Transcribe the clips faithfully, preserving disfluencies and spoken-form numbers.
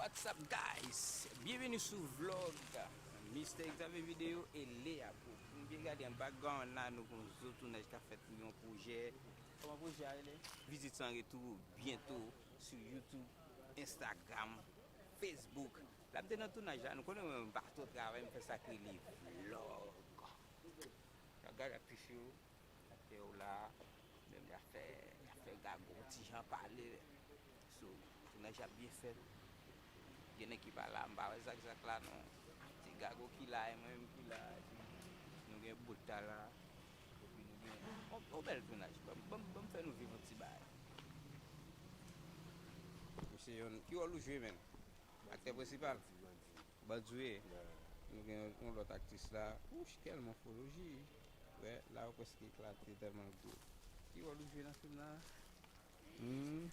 What's up guys? Byenveni sou vlog Mister Xavier Video e Lea Pro. Pou nou byen gade an background la, nou gon zo tounaj k ap fèt pou yon pwojè. Kòman pwojè a rele? Vizit San Retou, byento sou YouTube, Instagram, Facebook. La m te nan tounaj la, nou konnen mwen m pa twò travay, m fè sa k rele vlog. Gade aktris yo. Atè yo la, menm y ap fè, y ap fè gago, ti jan pale. So, tounaj ap byen fèt. Gen nèg ki pa la, m pa wè Zak Zak la non. Ti gago ki la, e mwen menm ki la. Epi nou gen Bota la. Epi nou gen yon, yon bèl tounaj. Ban m, ban m, ban m fè nou viv yon ti bagay. Misye yon, ki wòl ou jwe, menn? Aktè prensipal? Bandi w ye. Nou gen yon lòt aktris la. Wouch, kèl mòfoloji. Wè, la ou prèske eklate tèlman l gwo. Ki wòl ou jwe nan fim nan? Hmm?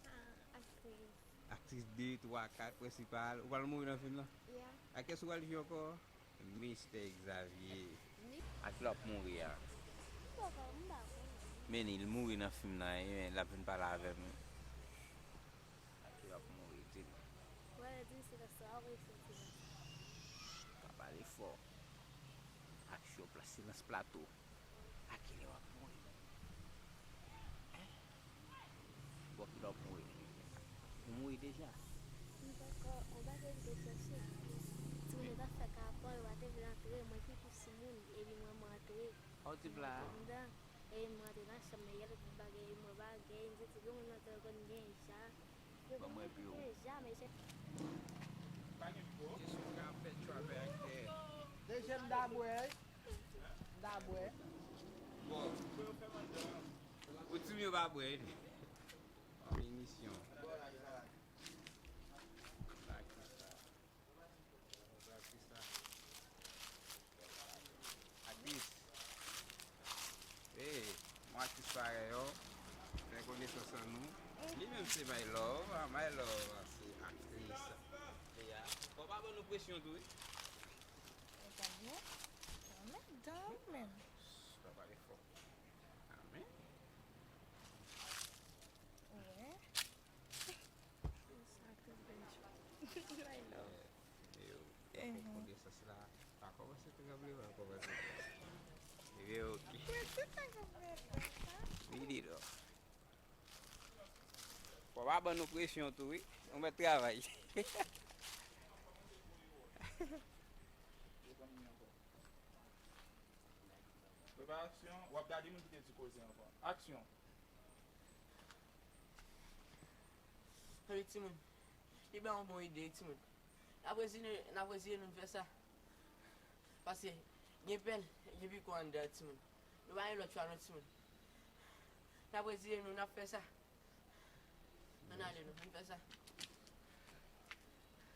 Ah, aktris. Aktris de, twa, kat, prensipal. Ou pral mouri nan fim nan? Yeah. Ak kiyès ou pral jwe ankò? Mister Xavier. Ni- Ak lè w ap mouri a. M pa ka, m pa konnen. Men li mouri nan fim nan, e, l ap vin pale avè m. Ak ki w ap mouri, di m. Wè, di m silans la, w ap rete silans. Pa pale fò. Ak cho pla-, silans plato. A kilè w ap mouri? Hein? Bon, kilè w ap mouri? Ou mouri deja? M poko, on bagay m te chèche. Timoun yo t ap fè kapòl, yo pa te vle antre, mwen ki pi timoun, epi mwen, mwen antre. Sa w di m la? Mwen antre anndan. E m rantre nan chanm nan, y ap di bagay, m wè bagay, m di, "Tibon, mwen nan telefòn gen ja." Yo Ban mwen epi w. Gen ja, men je- Pa gen fò. Jesús ka fè travay ak tè. Dezyèm dabwè. Dabwè. Bon. Pou ti m yo pa bwè. Finisyon. Aktris. Hey, yon aktris parèy ou. Fè konesans an nou. Li menm se My Love, ah, My Love, ah, se aktris. Lea. Fò pa ban nou presyon tou, wi. E pa byen. Anmèdan ou menm. Pa pale fò. Amen. Wè. Sa te bèl. My love. Yo, yo, konesans la pa kòmanse tranble, pa kòmanse tranble. Yo, ok. Mwen tout tan ap mèt sa. Vini non. Fò pa ban nou presyon tou, wi. Nou mèt travay. Preparasyon, w ap gade moun ki te di koze ankò. Aksyon. Tande timoun, li ban yon bon ide, timoun. N ap reziye, n ap reziye nou fè sa. Paske gen pèl, gen piko anndan, timoun. Nou pa gen lòt chwa non, timoun. N ap reziye nou, n ap fè sa. Ann ale non, ann fè sa.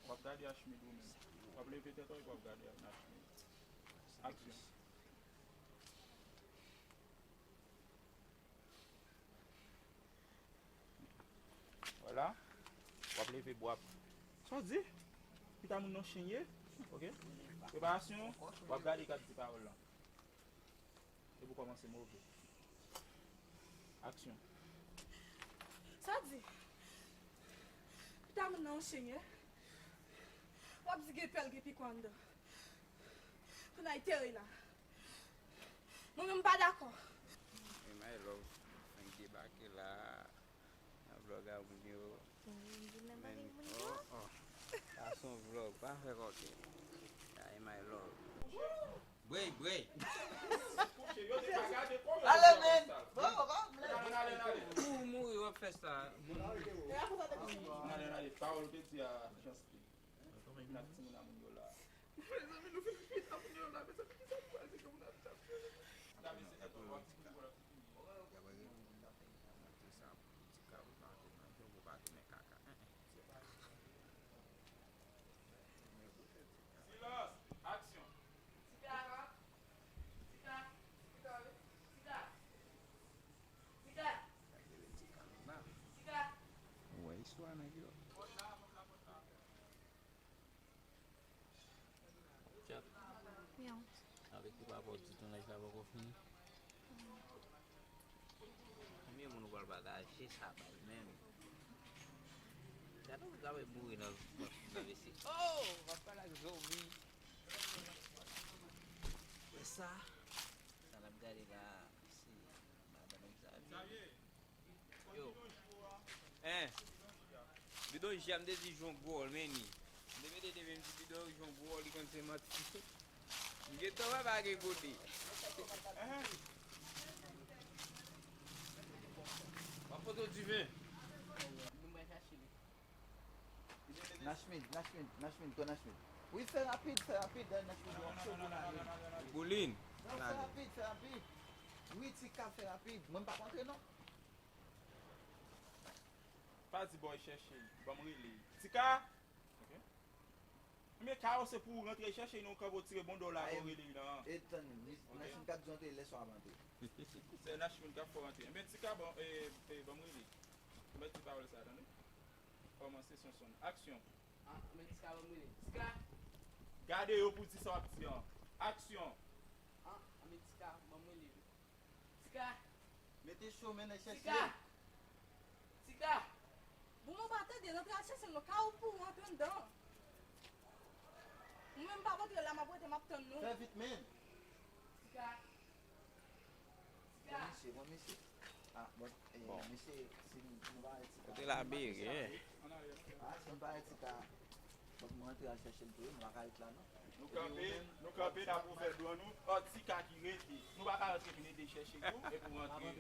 W ap gade Achmid ou menm. W ap leve tèt ou epi w ap gade Achmid. Aksyon. Vwala. W ap leve bwap. Sa w di? Pita moun nan chen ye. Ok. Preparasyon. W ap gade k ap di pawòl lan. Epi w kòmanse move. Aksyon. Sa w di? Pita moun nan yon chen ye. W ap di gen pèl, gen piko anndan. Pou n al tèren la. Mwen menm m pa dakò. E my love fenk debake la. Nan vlog a moun yo. Mwen di nan mari moun yo. Oh, oh. Sa se yon vlog, pa fè kòkè. Ay, my love. Brey, brey. Ale, men. Bon, bon, bon. Ou mouri, w ap fè sa. Moun mouri. Pawòl ou te di a, Chansly. Epi n ap timoun a moun yo la. Mezanmi, nou fin pita moun yo la, mezanmi, kisa nou pral di ke moun ap tap yo? Gade se tèt ou, w ap di moun yo la. Y ap rele moun nan, y ap montre sa pou ti kay ou pa tounen, pou pa tounen kaka. Silans! Aksyon! Tika! Tika! Tika! Tika! Tika! Tika! Ou wè istwa nèg yo? Chat. Yo. Avèk ki papa w di tounaj la poko fini? Konbyen moun ou pral pataje sa bay menm? Gade w ka wè boure nan, nan vese. Oh! W ap pale ak zonbi. Wè sa? Sa n ap gade la, se madanm Xavier. Yo. Hein? Bidon J a m te di jwon gwo, men ni. M te mete de men m di bidon jwon gwo, li konn se manti. M gentan wè pa gen kote. Hein? W ap pote w diven. Nou mwen chache li. Nashmin, Nashmin, Nashmin, kon Nashmin. Wi, fè rapid, fè rapid, dèyè Nashmin, yo ap cho boulin. Boulin. Non, fè rapid, fè rapid. Wi, Tika, fè rapid. Mwen, m p ap antre, non. Pa di bòy chèche, ban m rele. Tika! Ok. Ebyen, Kawo, se pou ou rantre chèche, nou kanpe w tire bon dòla pou w rele nan. E tann, Nashmin k ap di w antre, lè sa w ap antre. Se Nashmin k ap fè w antre. Ebyen, Tika, bon, e, e, ban m rele. Mwen di pawòl sa, tande. Kòmanse, Sonson. Aksyon. Ah, men Tika, ban m rele. Tika! Gade yo pou di sa w ap di an. Aksyon. Ah, men Tika, ban m rele. Tika! Mete cho, mennen chèche. Tika! Tika! Bon, mwen pa tande, rantre al chèche l non, Kawo pou rantre anndan. Mwen menm m p ap antre la, m ap rete, m ap tann nou. Fè vit, men. Tika! Bon, mesye, bon, mesye. Ah, bon, eh, mesye, si nou, nou pa rete. Kote la bere? Ah, si nou pa rete, Tika, fòk nou rantre al chèche l tou, nou pa ka ret la, non. Nou kanpe, nou kanpe, n ap ouvè dwàn nou. Ò, Tika ki rete. Nou pa ka rantre vin ede chèche tou, epi w rantre.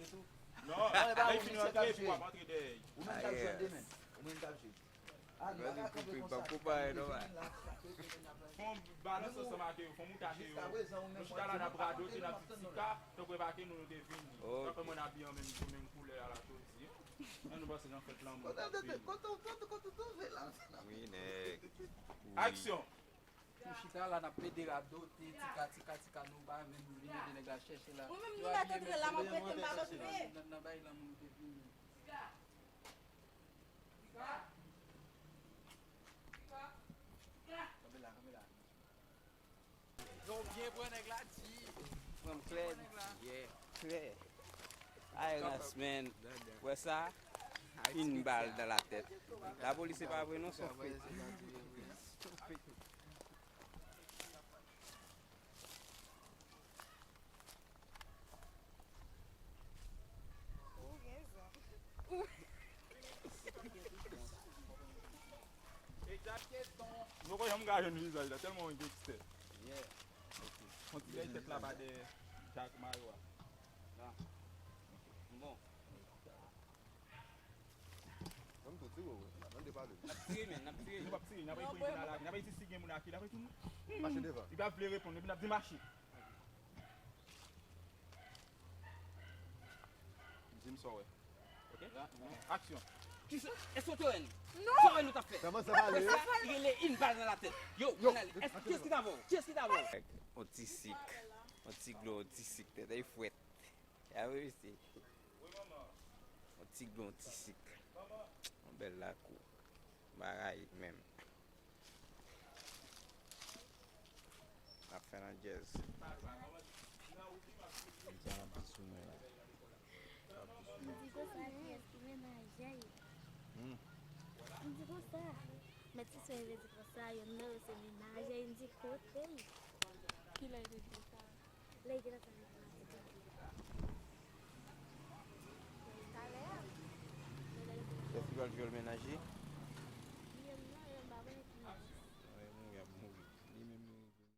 Non, lè l fin rantre, epi w ap antre dèyè. Ou menm k ap jwe demen. Ou menm k ap jwe. Gade koupe, pa koupe, non, ba. Fon balans ansanm ak yo, fon moute ak yo. Nou chita la, n ap radote, n ap di Tika, tankou e pa ke nou, nou te vini. Tankou mwen abiye an menm, menm koulè a la, jodi. An nou pase nan fèt lanmou. Kote, kote, kote, kote w twouve la? Wi, nèg. Aksyon! Nou chita la, n ap plede radote, Tika, Tika, Tika, nou pa menm vin ede nèg la chèche la. Mwen menm, nou mèt antre la, m ap rete, m pa p antre. Nan, nan bay lanmou nou te vini. Tika! Tika! Tika! Kanpe la, kanpe la. Non, byen pran nèg la di. Pran m klè, yeah, klè. Ay, Ras, man. Wè sa? Une balle dans la tête. Lapolis, se pa vre non, se yon fake. Ou gen zam. Nou pa janm ka jwenn vizaj la, tèlman yon gangstè. Yon ti dèyè tèt la pa dèyè jak mayo a. Bon. Ban m tou tire w, ban m de pale. N ap tire, men, n ap tire. Nou p ap tire, n ap rete nan lari, n ap rete si gen moun aki, n ap rete. Mache devan. Li pa vle reponn, epi n ap di mache. Di m sa w wè. Ok? Aksyon. Kisa? Èske w te wè n? Non! Sa w wè nou t ap fè? Kòman sa va ale? Sa rele une balle dans la tête. Yo, yo, ann ale. Èske, kiyès ki t avè w? Kiyès ki t avè w? On ti sik. On ti glo, on ti sik. Tèt ay fwèt. Ya wi, mesye. On ti glo, on ti sik. On bèl lakou. Bagay menm. N ap fè nan djèz. Misye ap pi sou mwen la. M di konsa, kiyès ki menaje l? Hmm. M di konsa. Mèt Siswen vle di konsa, yonn nan yo se menaje l, m di kote l? Kilè l te di sa? Lè l te nan sal de matematik la. Talè a. Èske l pral jwe l menaje?